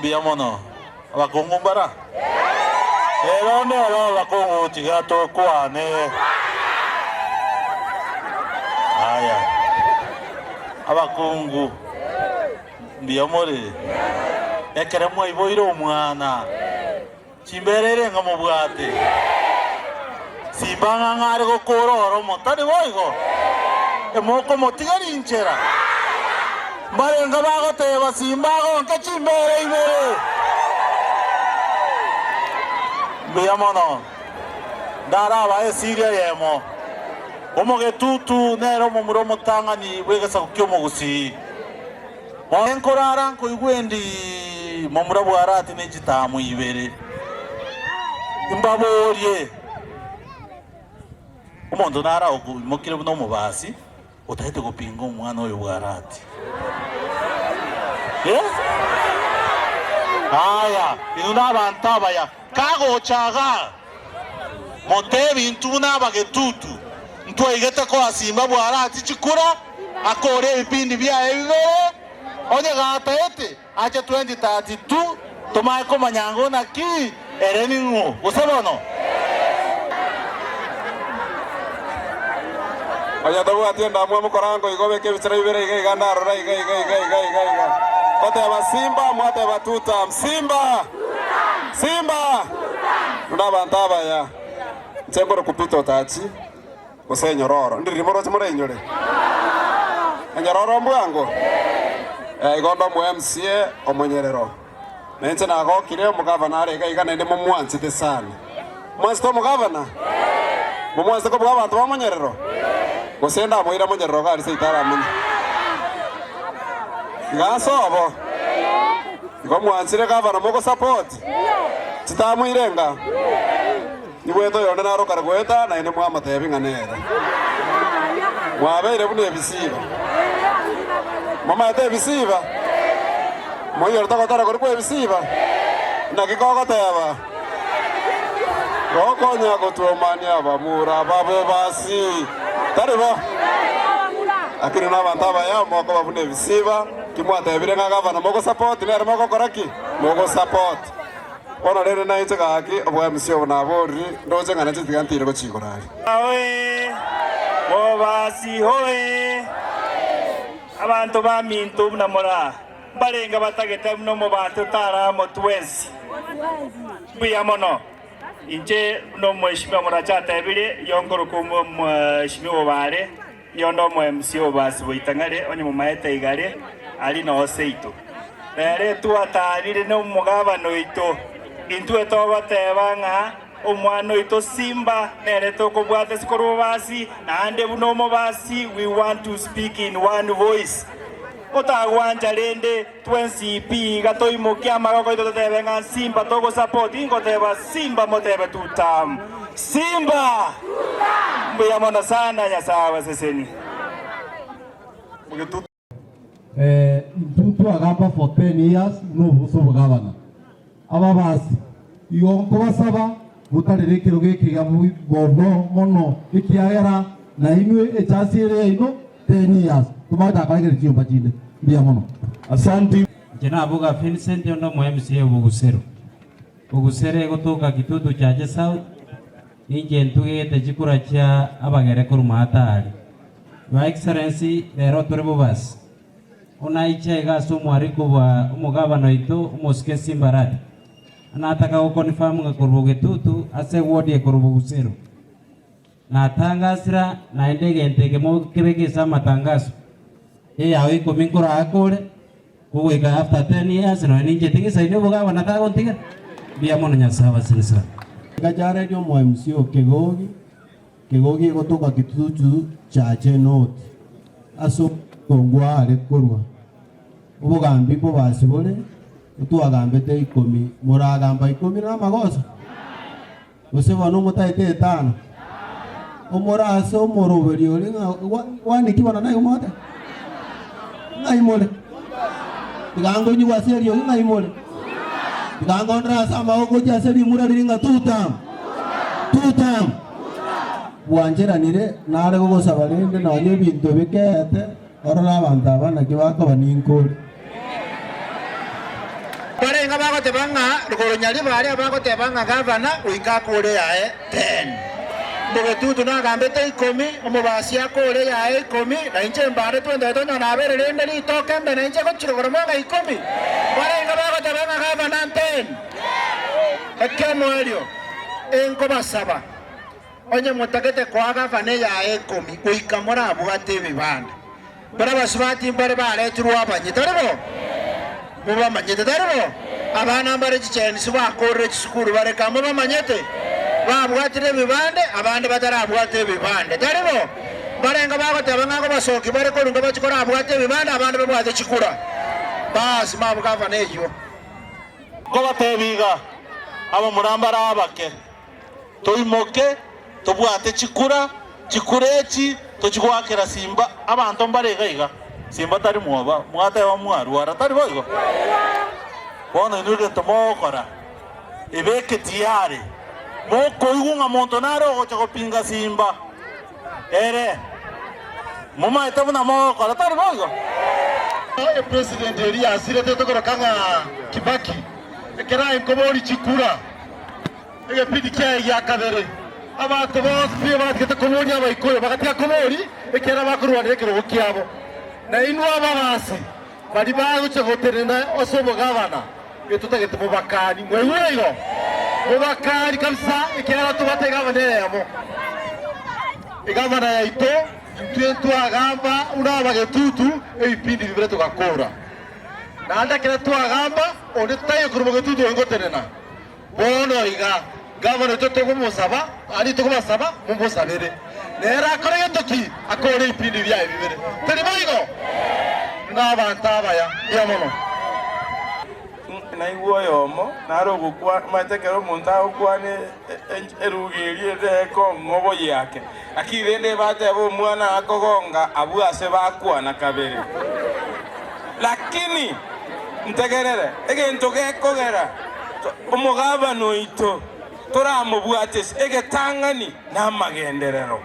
Mbuya mono. Abakungu mbara? Ero nero abakungu tiga tokwane. Aya. Abakungu mbuya more? Ekero mwaiboire omwana, chimbeera ere ng'a mobwate? Simba ng'a ng'a are gokora oromo, tari boigo? Emokomotiga rinchera? Mbarenge bagoteba, Simba agonke chimbeera ibere. Mbuya mono. Ndarabae esiri eyemo. Omogetutu nere omomura omotang'ani bw'egesaku ki'omogusii. Moe nkorara nkoigwa endi momura bw'Arati ne chitaamu ibere. Imbaborie, Omonto nare okoimokire buna omobasi, otagete gopinga omwana oyo bw'Arati? Eh? Aya, inwe nabanto abaya, kagocha igaa, Motebi intwe buna abagetutu, ntwaigete koa Simba bw'Arati chikura, akore ebipindi biaye bibere, onye gataete ache 2032 tomanye komanya ng'o naki ere ning'o gose bono. Onye tobwati endamwamu korango igo beka ebichera bibere iga iga ndarora iga iga iga iga iga iga goteba Simba mwateba tutam Simba! Simba! Buna abanto abaya, inche nkorokwa Peter Otachi, gose enyororo. Ndiri moroche moreinyore? Enyororo mbwango? Eh, igo onde omo MCA omonyerero. Na inche nagokire omogavana are iga iga naende momwanchete sana. Mwanchete omogavana? Momwanchete kobua abanto ba monyerero? Gose ndamoira monyerero iga aria seito aramonye? Iga ase obo? Igo mwanchire gavana mogosapoti? Chitamoire enga? Igwete oyonde naro kare goeta, naende mwamotebi ng'a nere. Mwabeire buna ebisiba. Momaete ebisiba? Moiyorete ogotera koria kw'ebisiba? Naki kogoteba? Gokonya gotwomania abamura b'abobasi. Tari bo? Lakini nabanto abaya mokoba buna ebisiba, ki mwatebire ng'a gavana mogosapoti nere mogokora ki? Mogosapoti. Bono rende nainche gaki obwemisi obo naboriri, ndoche ng'a nainche tiga ntiire gochia igoro aria. Oe, Bobasi, oe! Abanto baminto buna more aa, mbarenge batagete buna omobati otaramotwe ense. Mbuya mono. Inche buna omweshimiwa Morache atebirie, iyo nkoroka omweshimiwa Obare, iyo onde omo MC Obasi Boitang'are, onye momaete igare, aria noo seito. Rero etwatarire nomogabana oito, intwe togoteba ng'a omwana oito Simba nere tokobwata ase korwa obobasi, naende buna omobasi we want to speak in one voice. Otagwancha rende Twensi pi iga toimokie amagoko aito totebe ng'a Simba togosupport, ingoteba Simba motebe tutam. Simba! Mbuya mono sana Nyasae abasesenie. Intwe twagamba for ten years buna obosa obogabana. Ababasi, igo nkobasaba motarere ekerogo ekiya bono mono, ekiagera nainwe echasi ere yaino ten years, tomanye gochaka chinyomba chinde. Mbuya mono. Asanti. Inche naboga Vincent onde omo MCA Bogusero. Bogusero egotoka Kitutu Chache South, ninche ntugete chikura chia abagere korwa Maatari. Your Excellency, rero tore bobasi. Onaiche iga ase omwariko bwa omogabana oito omosike Simbarati. Nataka go confirm ng'a korwa Bogetutu ase eward ekorwa Bogusero. Natangasira naende egento eke mokebeke ase amatangaso. Eyao ikomi nkoraakore, kogoika after ten years nonya ninche tingisaini obogabana tagontiga. Mbuya mono Nyasae abasini sana. Ngachareria omo MC o Kegogi, Kegogi egotoka Kitutu Chache North, ase omongwa are korwa. Obogambi mbobasi bore, otwagambete ikomi, moragamba ikomi namagoso? Gose bono motaete etano? Omore ase omoroberio oria ng'a gwaniki bono naye omote? Ng'ai more? Tiga ngonyigwe ase eriogi ng'ai more? Tiga ngondere ase amaboko gochia ase rimura riria ng'a tutam, tutam. Bwancheranire nare gogosaba rende nonya ebinto bikeete, orore abanto aba naki bakoba ninkore. Barenge bagoteba ng'a rogoro Nyaribari abagoteba ng'a gavana goika akore yaye ten. Mbogetutu nagambete ikomi, omobasi akore yaye ikomi, na inche mbare twentete onye nabere rende ritoke mbe na inche gochia rogoro mwang'a ikomi. Barenge bagoteba ng'a gavana ten. Ekemoerio, enkobasaba, onye motagete koa gavana eyaye ikomi, goika morabwate ebibanda. Baria abasubati mbare baretirwe abanye, tari bo? Mobamanyete, tari bo? Abana mbare chichensi bakorire chisukuru bare ka, mobamanyete? Babwatire ebibande, abande batarabwata ebibande, tari bo? Mbarenge bagoteba ng'a ngobasokia bare korwa inka bachie korabwate ebibande, abande babwate chikura. Baas, mabwo gavana eyio. Nkobatebia iga, abamura mbare abake. Toimoke, tobwate chikura, chikura echi tochigoakera simba, abanto mbare iga iga, simba tari mwoba, mwateba mwarwara, tari boigo? Bono inwe egento mogokora, ebeke tiyari, mokoigwa ng'a monto nare ogocha gopinga simba, ere, momaete buna mogokora, tari boigo? Epresident eria yasirete tokoroka ng'a Kibaki, ekero aye nkoboria chikura. Egepindi kiaye gia kabere, abanto bonsi pi batigete koboria Abaikuyu, bagatiga koboria, ekiagera bakorwanera ekerogo kiabo. Na inwe ababasi baria bagochia gotenena ase obogavana, etotagete mobakani. Mwaigure igo? Mobakani kabisa, ekiagera tobwate egavana eyemo. Egavana yaito, intwe ntwagamba buna abagetutu ebipindi bibere togakora. Naende ekero twagamba, onde taiyo korwa bogetutu oyo ngotenena. Bono iga, gavana oito tokomosaba, aria tokobasaba momosabere, nere akore gento ki? Akore ebipindi biaye bibere. Tari boigo? Nabanto abaya, mbuya mono. Naigwe oyomo nare ogokwana, omanyete ekero omonto agokwana eruga eria ere ekong'u oboyiake, lakini rende bateba omwana akogonga abwo ase bakwana kabere. Lakini ntegerere, egento gekogera omogabana oito toramobwate egetang'ani namagenderero.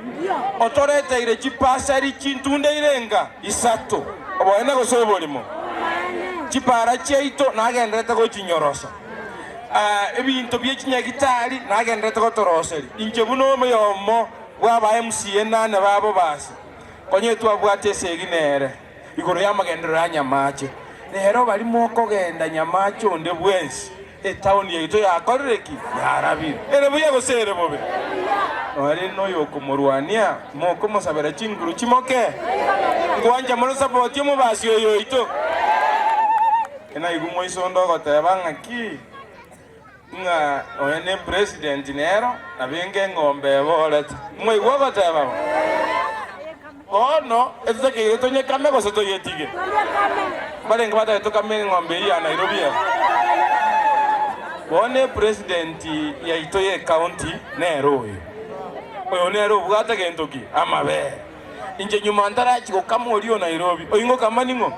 Otoreteire chipasari chintunde irenga isato, oboene gose oborimo. Chipara chiaito nagendererete gochinyorosa, ebinto bie chinyagitari nagendererete gotoroseria. Inche buna oyomo bw'aba MCA nane babo base, konya twabwate esegi nere. Igoro y'amagenderero ya Nyamache. Rero baria mokogenda Nyamache onde bwensi, etaoni yaito yakorire ki? Yarabire. Ere buya gose ere bobe? Nore noyokomorwania, mokomosabera chinguru chimoke? Nkwancha more sapoti omobasi oyo oito? Naigwe moiso onde ogoteba ng'aki, ng'a nonya ne president nero nabenge eng'ombe eborete. Mwaigwa ogoteba bo? Bono etotakeire tonyekame gose toyetige? Mbarenge batagete tokame eng'ombe eyio ya Nairobi ere. Bono epresident yaito ye county nere oyo. Oyo nere obwate gento ki? Amabere. Inche nyuma ntarachia gokama oria o Nairobi, oyio ngokama ning'o?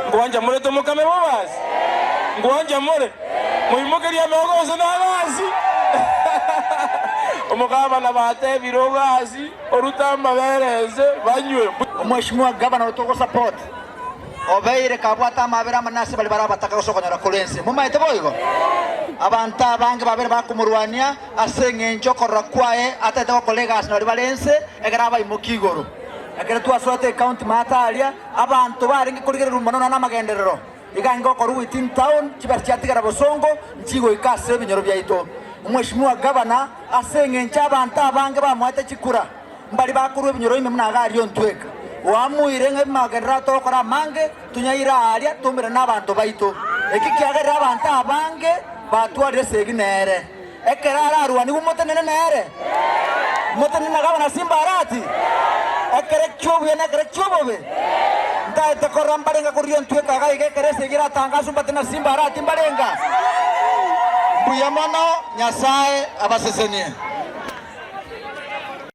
Nkwancha more tomokame bobasi? Nkwancha more? Moimokerie amaboko gose nagasi? Omogabana batebire ogasi, orute amabere ense banywe. Omweshimiwa gavana oyo togosupport obeire kabwate amabera amanene ase baria bare abataka gose okonyora korwa ense. Momaete boigo? Abanto abange babere bakomorwania ase engencho okorora kwaye atagete gokora egasi na baria bare ense ekero abaimokia igoro. Ekero twasoete ecounty maate aria, abanto barenge korigererwa mono nonya namagenderero. Iga inga okorwa within town, chibesa chiatigara bosongo nchigoika ase ebinyoro biaito. Omweshimiwa gavana ase engencho abanto abange bamoete chikura, Mbari bakorua ebinyoro ime buna Hagari ontweka, oamoire ng'a ebimagenderero atogokora amange, tonyaire aaria toumerane nabanto baito. Eki kiagerire abanto abange batwarire esegi nere. Ekero ararwanigwe motenene nere, motenene na gavana Simbarati, ekere ki'obuya na ekere ki'obobe. Ntaete korora mbarenga koruria ontweka iga iga ekero esegi eratangaswe mbate na Simbarati mbarenga. Mbuya mono, Nyasae abasesenie.